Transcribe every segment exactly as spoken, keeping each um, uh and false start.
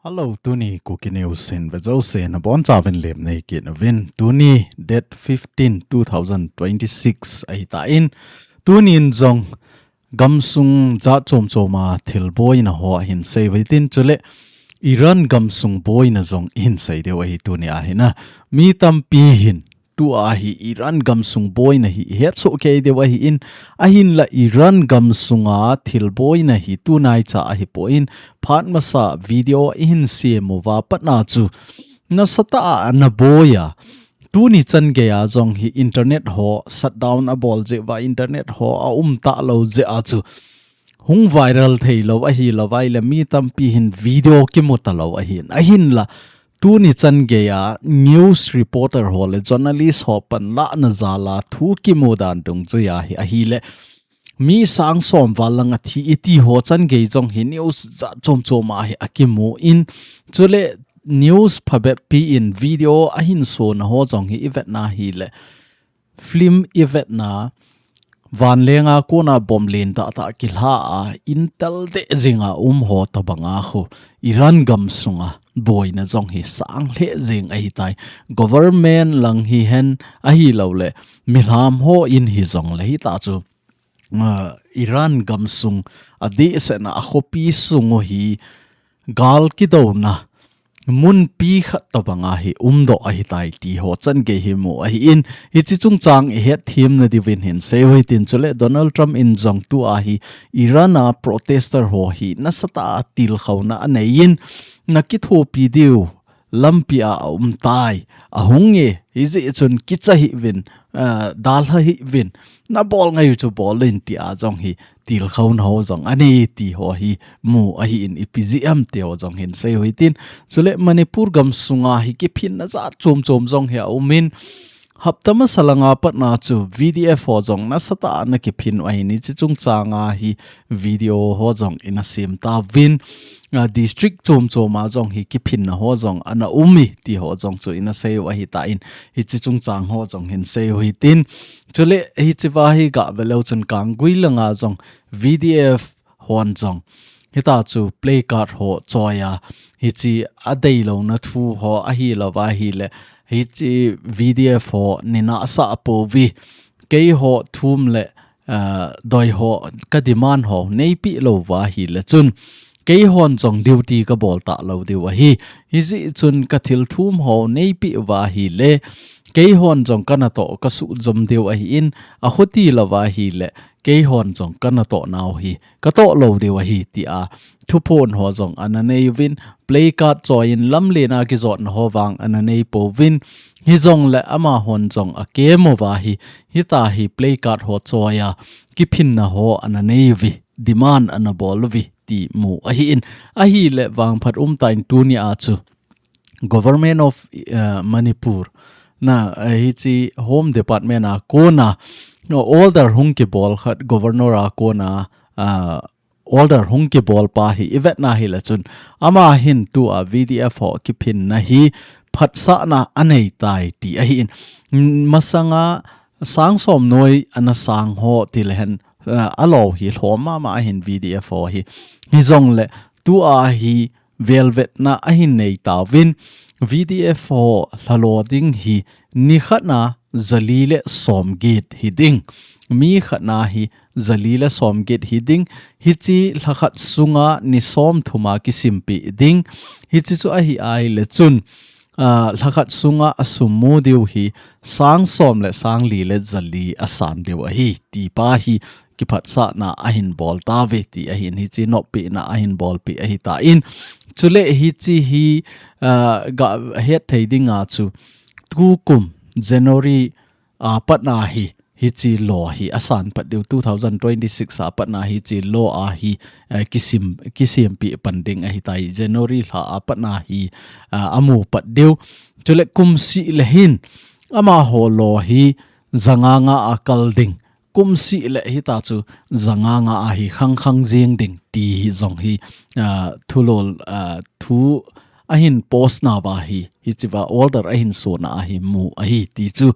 Hello, tuni Kuki News in vejouse nabonchauvin lemna nei kit uvin. Tuni date fifteen, two thousand twenty-six ahitan, tunin jong gamsung jat chom choma thilboina ho ahin seiu hitin, chule Iran gamsung boina jong ihin sei diu ahi tuni ahina. Mi tampi hin tua hi Iran gamsung boina hi ihetsoh kei diu ahin, ahinla Iran gamsunga thilboina hi tunaicha ahipon, phat masa video ihin sem uva patna chu nasatah a ana boiya, tuni chan geiya jong hi internet ho shutdown abol jeh uva, internet ho aum talou jeh a chu hung viral theilou ahilou vaile mi tampi hin video kimu talou ahin, ahinla tuni chan geiya news reporter ho le journalist ho panlahna jala thu kimu dan dungjuiya hi ahile mi sang som val lang athi iti ho chan gei jong hi news jat chom choma hi akimun, chule news phabep pi in video ahin sona ho jong hi ivetna hile film ivetna, vanlenga kona bomb lentah tah kilha a, intel deh jinga um ho tobanga khu Iran gamsunga boina jong hi sang lheh jing ahitai. Government lang hihen ahilouleh milham hon hijongle hita chu, ah, Iran gamsung adehsetna a khopi sung u hi gal kidouna munpi khat tobanga hi umdoh ahitai ti ho chan gei hi mu ahin, hiche chungchang ihet themna diuvin hin seiu hitin, chule Donald Trump in jong tua hi Iran a protester ho hi nasatah a tilkhouna aneiyin, nakithopi diu lampi a aumtai, ahunge, hijeh chun kicha hih uvin, ah, dalha hih uvin, nabol ngai u chu bol in tia jong hi tilkhouna ho jong anei ti ho hi mu ahin, ipi jeh ham ti ho jong hin seiu hitin, chule Manipur gamsunga hi kiphinna jat chom chom jong hi aumin, hapta masa langa patna chu V D F ho jong nasatah a ana kiphin u ahin, hiche chungchanga hi video ho jong ina sem tauvin, ah, district chom choma jong hi kiphinna ho jong ana ume ti ho jong chu ina seiu ahitan, hiche chungchang ho jong hin seiu hitin, chule hichea hi gah veleu chun Kanggui langa jong V D F hon jong hita chu placard ho choiya, hiche adeilouna thu ho ahilou vaile, hiche V D F ho nei nahsah pouve, keiho thum le, ah, doi ho ka demand ho neipeh lou uva ahile chun, keihon jong duty kabol talou diu ahi. Hijeh chun kathil thum ho neipeh uva ahile, keihon jong kanatoh kasuhjom diu ahin, akhuti lou uva ahile, keihon jong kanatoh nau hi katoh lou diu ahi tia thuphon ho jong ana nei uvin, placard choiyin lamlen a kijotna ho vang ana nei pouvin, hijongle amahon jong akem uva hi, hita hi placard ho choiya kiphinna ho ana nei uve, demand ana bol uve ti mu ahin, ahile vangphat umtah in tunia chu Government of, eh, Manipur na, eh, hiche Home Department a kona, no, order hung kibol khat, Governor a kona, ah, order hung kibol pa hi ivetna hile chun, ama hin tua V D F ho kiphinna hi phatsahna aneitai ti ahin. Masanga sang som noi ana sang ho tile hen, ah, alou hi lhom mama ahin V D F ho hi. Hijongle tua hi velvetna ahin nei tauvin, V D F ho lhalo ding hi ni khatna jali le som get hiding, mi khatna hi jali le som get hiding, hiche lhakhat sunga ni somthum a kisimpeh ding, hiche chu ahi ahile chun, ah, lhakhat sunga asum mu diu hi sang som le sang li le jali asan diu ahi, ti pa hi kiphatsahna ahin bol tauve ti ahin, hiche noppehna ahin bolpeh ahitan. Chule hiche hi, ah, gahet thei dinga chu tukum January a patna hi, hiche law hi asan pat diu, two thousand twenty-six a patna hiche law a hi, eh, kisem, kisempeh pan ding ahitai, January lha a patna hi, ah, amu pat diu. Chule kumseh le hin amaho law hi ja nga nga a kal ding, kumseh le hita chu ja nga nga a hi khangkhang jeng ding ti hi jong hi, ah, thulol, ah, thu ahin post nauva hi, hichea order ahin sona ahi mu ahi ti chu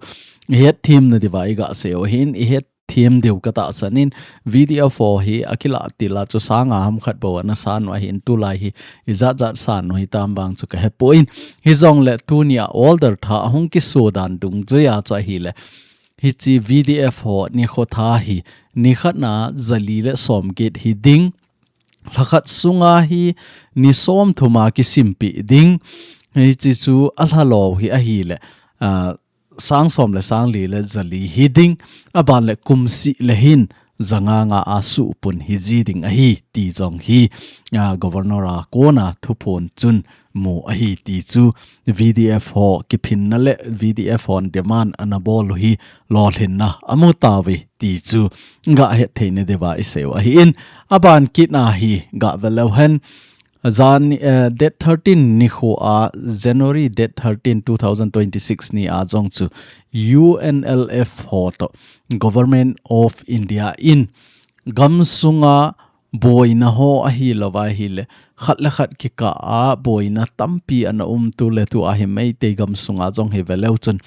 ihet themna diuva iga seiu ahin, ihet them deu katahsan in, V D F ho hi akilah til a chu sang nga ham khat bou ana san u ahin, tulai hi ijat jat san u hitam vang chu kahepoi. Hijongle tunia order thah hung kiso dan dungjuia chu ahile, hiche V D F ho nikho thah hi nikhat na jali le som get hiding, lhakhat sunga hi ni som thum a kisimpeh ding, hiche chu alhalou hi ahile, ah, sang som le sang li le jali hiding, aban le kum seh le hin ja nga nga a suhpun hiji ding ahi ti jong hi, ah, Governor a kona thuphon chun mu ahi ti chu V D F ho kiphinna le V D F hon demand ana bol u hi lolhinna amu tauve ti chu gahet theina diuva isei u ahin, aban kit na hi gave leu hen, jan, eh, date thirteen nikho a, January date thirteen, two thousand twenty-six ni a jong chu U N L F ho toh Government of India in gamsunga boina ho ahilouva ahile, khat le khat kikah a boina tampi ana um, tuletu a hi Meitei gamsunga jong hi veleu chun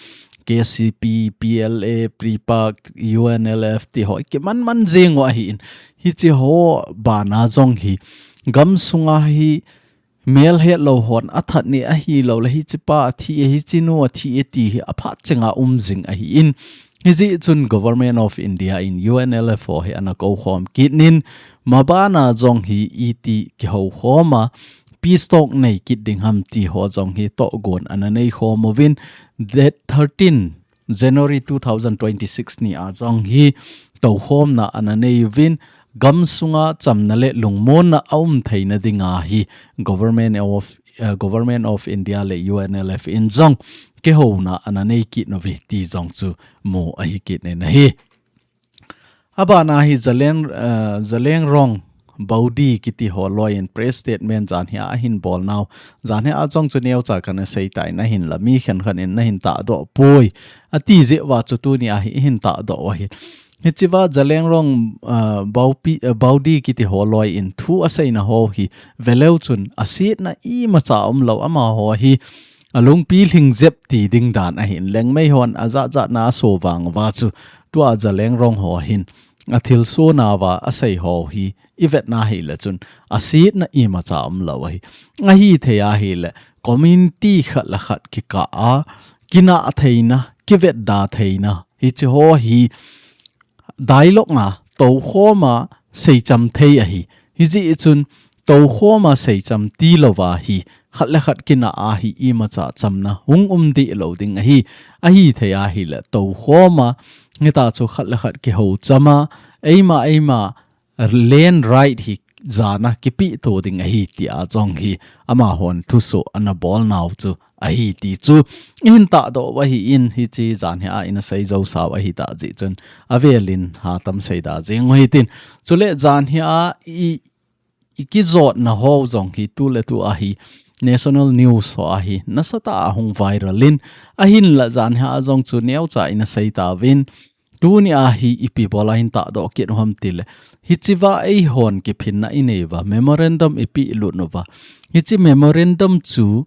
K C P, P L A, PREPAK, U N L F ti ho kiman man jing u ahin, hiche ho bana jong hi gamsunga hi melhetlou hon athat ni ahilou le, hiche pa athi e, hiche nu athi e ti hi aphat chenga um jing ahin, hijeh chun Government of India in U N L F ho hi ana koukhom kit in, mabana jong hi iti kihoukhom a, peace talk nei kit ding ham ti ho jong hi tohgon ana neikhom uvin, date thirteen January two thousand twenty-six ni a jong hi toukhomna ana nei uvin, gamsunga chamna le lungmonna aum theina dinga hi Government of, eh, Government of India le U N L F in jong kihouna ana nei kit nauve ti jong chu mu ahi kit in ahi. Abana hi Zaleng, eh, Zeliangrong Baudi kiti ho loi in press statement jan hi a ahin bol nau. Jan hi a jong chu neocha kana sei tan ahinla mi khenkhat in nahin tahdoh poi ati jeh uva chu tunia hi ihin tahdoh u ahi. Hichea Zeliangrong, eh, Baupi, eh, Baudi kiti ho loi in thu aseina ho hi veleu chun asetna imacha umlou, amaho hi alungpi lhing jep ti ding dan ahin, lengmei hon ajat jat na aso vang uva chu tua Zeliangrong ho hin athilsoh nauva asei ho hi ivet na hile chun asetna imacha umlou ahi. Ahithei ahile community khat le khat kikah a kinah theina, kivetda theina, hiche ho hi dialogue a toukhom a seicham thei ahi. Hijeh chun toukhom a seicham tilouva hi khat le khat kinah a hi imacha chamna hung um deh lou ding ahi. Ahithei ahile toukhom a, hitia chu khat le khat kihou cham a, eima eima land right hi jana kipeh to ding ahi tia jong hi amahon thusoh ana bol nau chu ahi ti chu ihin tahdoh u ahin, hiche jan hi a ina sei jou sau ahi tah jeh chun avel in hatam seida jeng u hitin. Chule jan hi a i, i kijotna ho jong hi tuletu a hi national news ho a hi nasatah a hung viral in, ahinla jan hi a jong chu neocha ina sei tauvin, tunia hi ipi bola hin tahdoh kit u ham tile, hichea eihon kiphinna inei uva, memorandum ipeh lut uva, hiche memorandum chu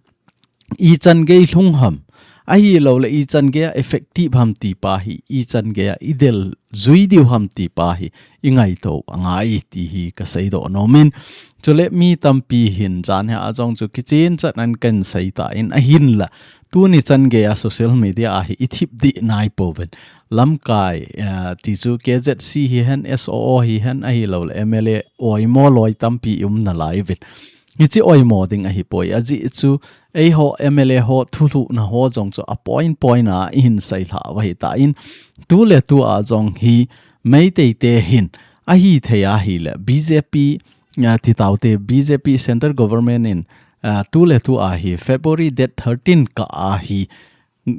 ichan gei lhung ham, ahilouleh ichan gei a effective ham ti pa hi, ichan gei a idel jui diu ham ti pa hi ingaito angai ti hi kasei doh nom in. Chule mi tampi hin jan hi a jong chu kichen chan an kan sei tan, ahinla tuni chan gei a social media a hi ithip dih nai pouvin. Lamkai, eh, ti chu K Z C hihen, S O O hihen, ahilouleh M L A oimo loi tampi i um nalai uvin. Hiche oimo ding ahipoi, ajeh chu eiho M L A ho thulhuhna ho jong chu a point point a ihin seilhah u ahi tan, tuletu a jong hi Meitei te hin ahithei ahile B J P, eh, ti taute, B J P Central Government in, eh, tuletu a hi February date thirteen kah a hi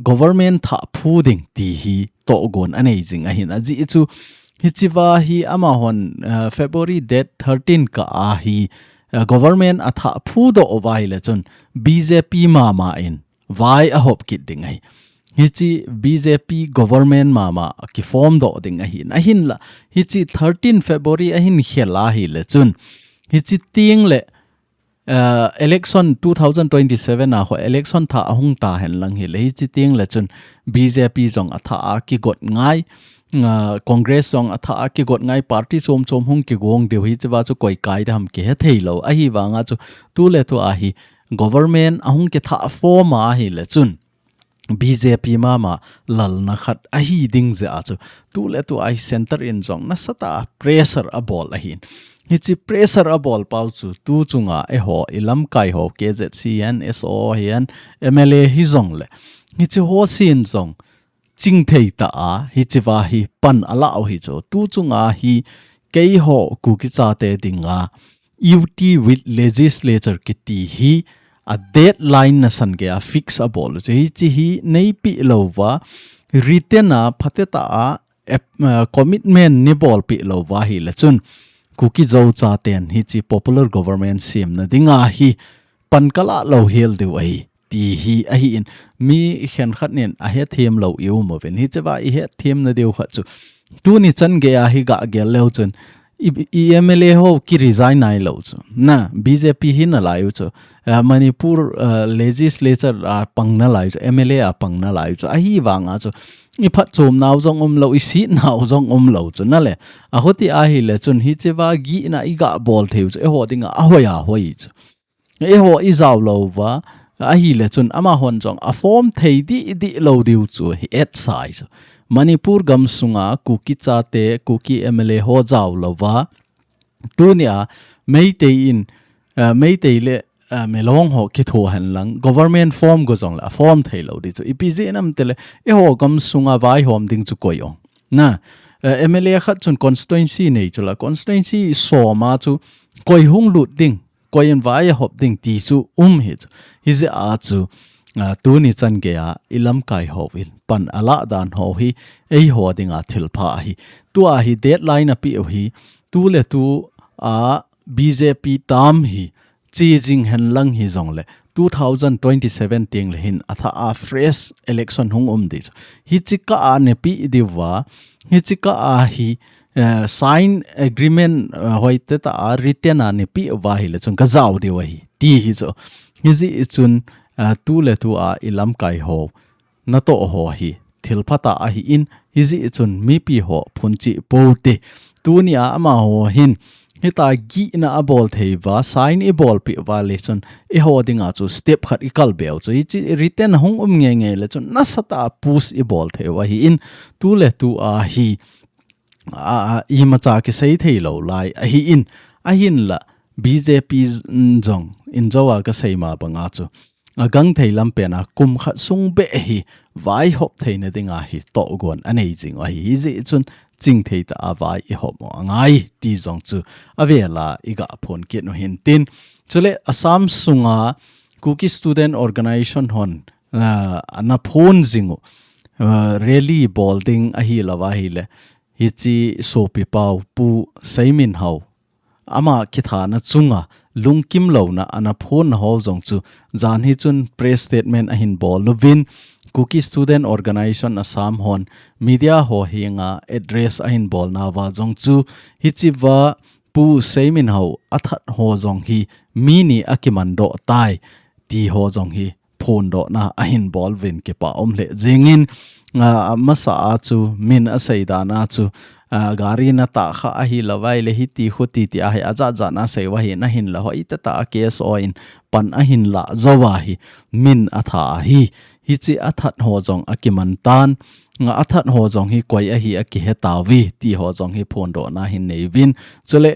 government thah phu ding ti hi tohgon anei jing ahin, ajeh chu hichea hi amahon, eh, February date thirteen kah a hi, eh, government athah phu doh uva ahile chun B J P mama in vai ahop kit ding ahi. Hiche B J P government mama kiform doh ding ahin, ahinla hiche thirteen February ahin khel ahile chun hiche teng le Uh, election two thousand twenty-seven a ho election tha ahung ta hen lang hi le hi chi ting le chun B J P jong a tha a kigot ngai, uh, Congress jong a tha a kigot ngai, party chom chom hung kigong deu hi chiva chu koi kai da ham kihe thei lo. Ahi vanga chu tu le tu a hi government ahung kitha form a hi le chun B J P mama lalna khat ahi ding jeh a chu tu le tu a hi center in jong nasatah a pressure a bol ahin. Hichi pressure a bol pau chu tu chunga eiho i lamkai ho K Z C hihen, S O hihen, M L A hi jong le. Hichi ho sin jong ching thei ta a, hichi va hi pan a la u hi chu. Tu chunga hi keiho Kuki chate dinga U T with legislature kiti hi a deadline nasan gei a fix a bol u chu. Hichi hi neipi lo va, written a phatea a, ep-, uh, commitment ni bolpi lo va hi le chun Kuki Zo chaten hichi popular government semna dinga hi pan ka la lo hel deu ahi. Ti hi ahi in mi khen khat nin a hethem lo i um uvin hichi va i hethem na deu khat chu. Tuni chan gei a hi ga gel leu chun i, i M L A ho ki resign nai lo chu. Na, B J P hi na lai u chu. Uh, Manipur, uh, legislature a pang na lai chu, M L A a pang na lai chu. Ahi vanga chu. I phat chom nau jong um lo, i sit nau jong um lo chu. Na le, a hoti ahi le chun hichi va gihna i ga bol thei u chu. Eiho dinga a hoi a hoi chu. Eiho i jao lo va, ahi le chun amahon jong a form thei di di lo diu chu hi et sai chu. Manipur gam sunga Kuki chate, Kuki M L A ho jao lo va. Tunia Meitei in, uh, Meitei le, uh, Milong ho kitho hen lang, government form go jong le a form thei lo di chu. Ipi jeh nam te le, eiho gam sunga vaihom ding chu koi ong. Na, uh, M L A khat chun constituency nei chu la, constituency soma chu koi hung lut ding. Koi in vai a hop ding ti chu um hi chu. Hi jeh a chu, a, tuni chan gei a i lamkai ho in pan a la dan ho hi eiho dinga thil pha ahi. Tua hi deadline a pe u hi, tu le tu a B J P term hi chi jing hen lang hi jong le two thousand twenty-seven ting le hin a tha a fresh election hung um di chu. Hichi ka a ne pi di va, hichi ka a hi eh, sign agreement, eh, hoite ta a written a ne pi va hi le chun ka jao diu ahi. Ti hi chu. Hi jeh chun, eh, tu le tu a i lamkai ho. Na to ho hi. Thil pha ta ahi in. Hi jeh chun mipi ho phun chi po te. Tunia amaho hin. Hita gihna a bol thei va, sign i bolpi va le chun. Eiho dinga chu step khat i kal beu chu. Hichi written hung um nge nge le chun. Nasatah a push i bol thei va hi in. Tu le tu a hi. A, a, imacha kisei thei lo lai ahi in, ahin la B J P jong in jo a ka sei ma banga chu a gang thei lam pen a kum khat sung be hi vai hop thei na dinga hi to gon a nei jing ahi hi jeh chun ching thei ta a vai i hop mo a ngai ti jong chu a vela i ga phon kit nu hin tin chule Assam sunga Kuki Student Organization hon, a, ana phon jing u, a, rally bol ding ahi lo va hi le Hichi sopi pau Pu Seiminhao. Ama kithana chunga lungkim lona ana phon na ho jong chu jan hi chun press statement ahin bol luvin Kuki Student Organization Assam hon media ho henga address ahin bol na va jong chu hichi va Pu Seiminhao a that ho jong hi mi ni a kiman doh tai ti ho jong hi phondohna ahin bol vin kipa um le jingin, a, masa a chu min a sei dan a chu, a, gari na ta kha ahi lo vai le hiti khuti ti ahi a jat jat na sei va hi na hin la hoi ta ta a case o in pan ahin la zo va hi min a tha ahi. Hichi a that ho jong a kiman tan, a that ho jong hi koi ahi a kihe ta vi ti ho jong hi phondohna hin nei vin. Chule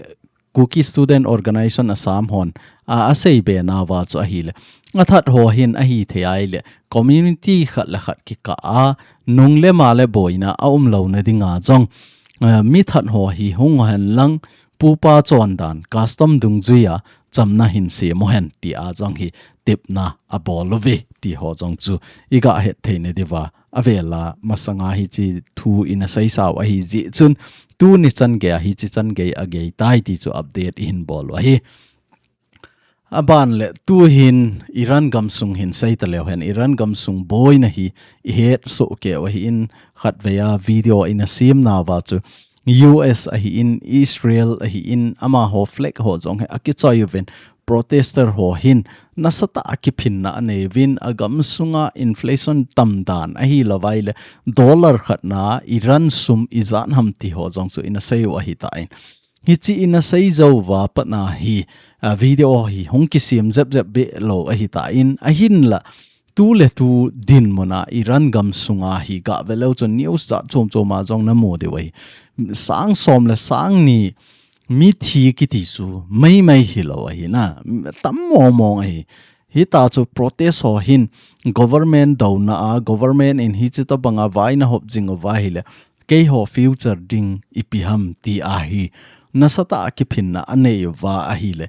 Kuki Student Organization Assam hon, a, a sei be na va chu ahi le. A that ho hin ahi thei ai le. Community khat le khat kika a, nung le ma le boina a um lo na dinga jong. A, mi that ho hi hung hen lang, pupa chon dan, custom dungjui a, chamna hin se mo hen ti a jong hi tipna a bol uve ti ho jong chu i ga het thei na diva. A vela masanga hichi thu ina sei sau ahi jeh chun tuni chan gei a hichi chan gei a gei tai ti chu update i hin bol u ahi. A ban le tu hin Iran gam sung hin sei ta leu hen Iran gam sung boina hi i het so keu ahi in khat vei a video ina sim na va chu U S ahi in Israel ahi in ama ho flag ho jong he a kichoi uvin protester ho hin nasatah a kiphinna anei uvin, agam sunga inflation tamdan ahilouva ahile dollar khatna Iran sum ijat ham ti ho jong chu ina sei u ahitan. Hichi ina sei jou uva patna hi, a, video hi hung kisem jep jep be lou ahitan, ahinla tu le tu dinmuna Iran gam sunga hi gave leu chun news jat chom choma jong namu diu ahi. Sang som le sang ni mithi kiti chu maimai hilou ahi na, tam mong mong ahi. Hita chu protest ho hin government douna a, government in hichi tobanga vaina hop jing uva ahile keiho future ding ipi ham ti ahi nasatah a kiphinna anei uva ahile.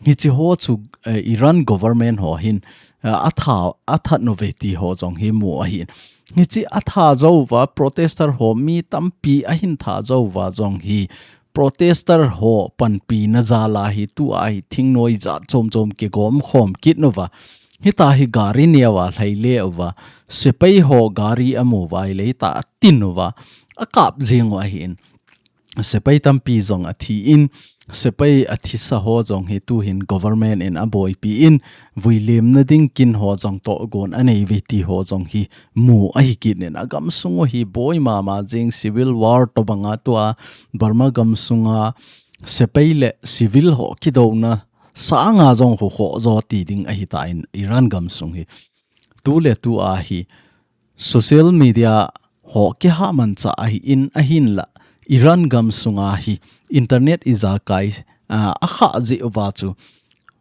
Hichi ho chu, eh, Iran government ho hin, eh, atha, athat uve ti ho jong hi mu ahin. Hichi atha jou uva protester ho mi tampi ahin tha jou uva jong hi protester ho panpina jal a hi tua hi thingnoi jat chom chom kigom khom kit uva. Hita hi gari neo a lhai le uva. Sepai ho gari amu uva ahile hita atin uva. Akap jing u ahin. Sepai tampi jong athi in, sepai athisa ho jong hi tuhin government in aboipi in, vuilemna ding kin ho jong tohgon anei uve ti ho jong hi mu ahi kit in, agam sung u hi boi mama jing, civil war tobanga tua Burma gam sunga sepai le civil ho kidouna sanga jong khu khoh jo ti ding ahitan Iran gam sung hi. Tu le tu a hi social media ho kiha mancha ahin, ahinla Iran gam sunga hi internet ijakai, a, akha jeh uva chu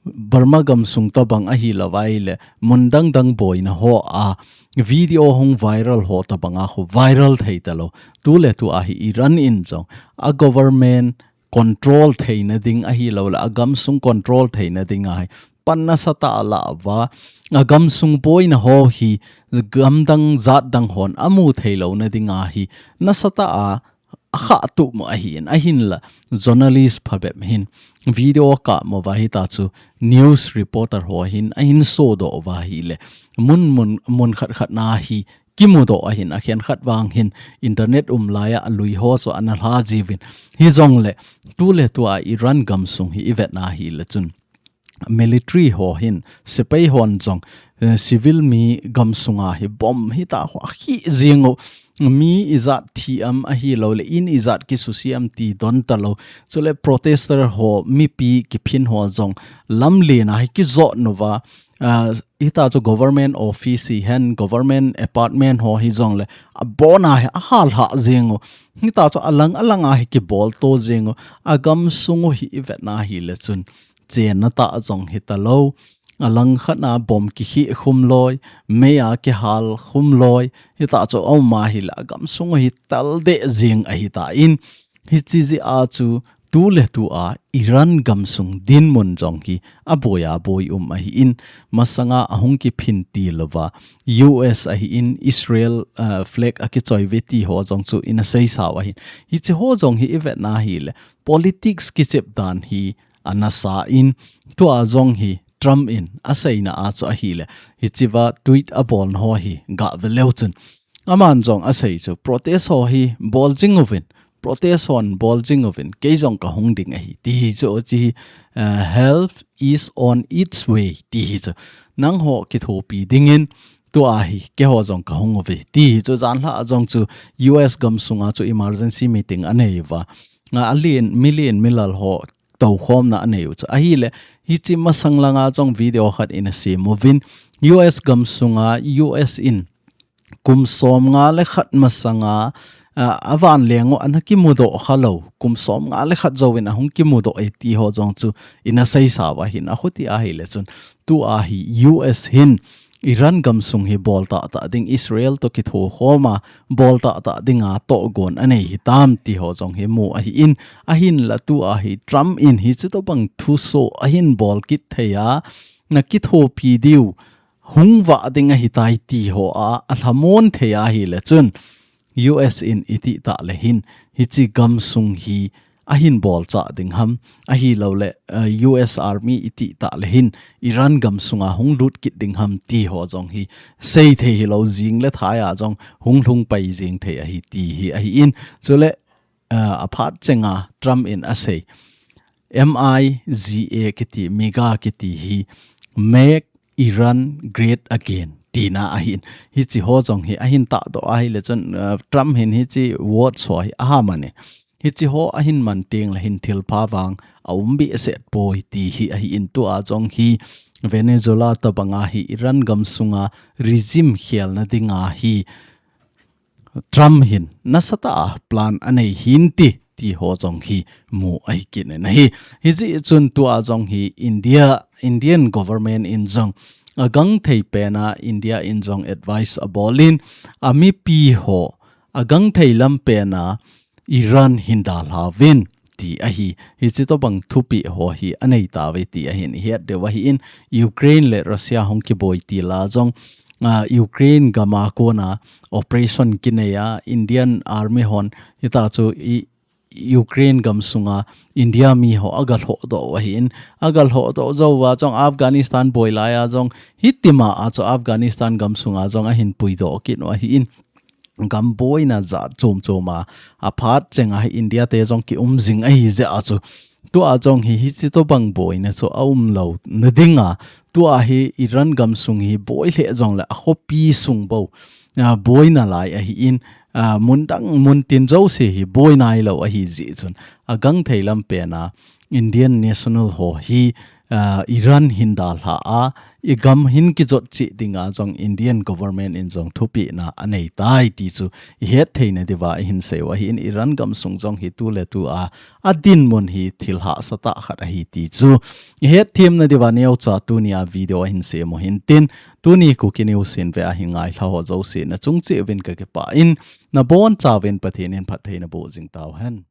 Burma gam sung tobang ahilouva ahile mun dang dang boina ho a video hung viral ho tobanga khu viral thei talou. Tu le tu a hi Iran in jong a government control theina ding ahilouleh agam sung control theina ding ahi pan nasatah a la uva, agam sung boina ho hi gamdang jatdang hon amu theilouna ding ahi nasatah a akha tup mo ahin, ahinla journalist phabep hin video akap mo uva hita chu news reporter ho hin ahin sodoh uva ahile mun, mun, mun khat khat na hi kimudoh ahin, akhen khat vang hin internet um laiya alui ho chu ana lha jiuvin. Hijongle tu le tu a Iran gam sung hi ivet na ahile chun military ho hin sepai hon jong, eh, civil mi gam sunga hi bomb hita ho akhi jing u, mi ijat thi am ahilouleh in ijat kisusia am ti don talou. Chule protester ho mipi kiphin ho jong lamlen a hi kijot uva, ah, hita chu government office hihen, government apartment ho hijongle abon a hi ahal ha jing u. Hita chu alang alang a hi kibol to jing u. Agam sung u hi ivet na ahile chun chenna tah jong hi talou. Alang khat na bomb kikhi khum loi, mei a kihal khum loi, hita chu aum ahile agam sung u hi tal deh jing ahitan. Hichi jeh a chu tu le tu a Iran gam sung dinmun jong hi aboi aboi um ahin, masanga ahung kiphin til uva U S ahin Israel, uh, flag akichoi uve ti ho jong chu ina seisa u ahin. Hichi ho jong hi ivet na ahile politics kichep dan hi ana sa in, tua jong hi Trump in aseina a chu ahile, hichiva tweet abolna ho hi gave leu chun aman jong asei chu protest ho hi bol jing uvin, protest hon bol jing uvin, kei jong kahung ding ahi ti hi chu, chi hi, uh, help is on its way ti hi chu. Nangho kithopi dingin tua hi keiho jong kahung uve ti hi chu, janhi a jong chu U S gam sunga chu emergency meeting anei uva. Nga alen, milen milal ho toukhomna anei u chu. Ahile, hichi masang langa jong video khat ina sem uvin, U S gam sunga U S in kum som nga le khat masanga, ah, avan leng u ana kimudoh khalou, kum som nga le khat jouvin ahung kimudoh e ti ho jong chu ina seisa u ahin, akhuti ahile chun tua hi U S hin Iran gam sung hi bol tahtah ding, Israel to kithokhom a bol tahtah dinga tohgon anei hitam ti ho jong hi mu ahin, ahinla tua hi Trump in hichi tobang thuso ahin bol kit thei a, na kithopi diu hung vah ding ahitai ti ho a alhamon thei ahile chun U S in iti tah le hin hichi gam sung hi ahin bolchah ding ham, ahilouleh, eh, U S Army iti tah le hin Iran gam sunga hung lut kit ding ham ti ho jong hi sei thei hilou, jing le thai a jong hung lhung pai jing thei ahi ti hi ahin. Chule, eh, aphat chenga Trump in asei, M I G A kiti, MIGA kiti hi, Make Iran Great Again tina ahin. Hichi ho jong hi ahin tahdoh ahile chun, uh, Trump hin hichi words ho hi aha mane. Hichi ho ahin man teng le hin thilpha vang aum behseh poi ti hi ahin, tua jong hi Venezuela tobanga hi Iran gamsunga regime khelna dinga hi Trump hin nasatah a plan anei hin ti, ti ho jong hi mu ahi kit in ahi. Hijeh chun tua jong hi India, Indian government in jong agangthei pena India in jong advice abol in, amipi ho agangthei lam pena Iran hin dalha uvin ti ahi. Hichi tobang thupeh ho hi anei tauve ti ahin ihet diu ahin, Ukraine le Russia hung kiboi til a jong, ah, Ukraine gama kona operation kinei a, Indian Army hon hita chu i, Ukraine gamsunga India mi ho agalhodoh u ahin, agalhodoh jou uva jong Afghanistan boi lai a jong hitima a chu Afghanistan gamsunga jong ahin puidoh kit u ahin, gam boina jat chom chom a, aphat chenga hi India te jong kium jing ahi jeh a chu, tua jong hi hichi tobang boina chu aum louna dinga, tua hi Iran gamsung hi boi lheh jongle akhopi sung bou, ah, boina lai ahin, ah, mun dang mun tin jouse hi boi nailou ahi jeh chun, agangthei lam pena Indian national ho hi, ah, Iran hin dalha a, igam hin kijot cheh dinga jong Indian government in jong thupehna anei tai ti chu ihet theina diuva ihin sei u ahin, Iran gamsung jong hi tuletua adinmun hi thil hahsatah khat ahi ti chu ihet themna diuva neocha tunia video ahin sem u hintin, tuni Kuki News in ve ahin ngailha ho jouse nachung cheh uvin kakipah in, nabonchauvin Pathen in phatthei naboh jing tauhen.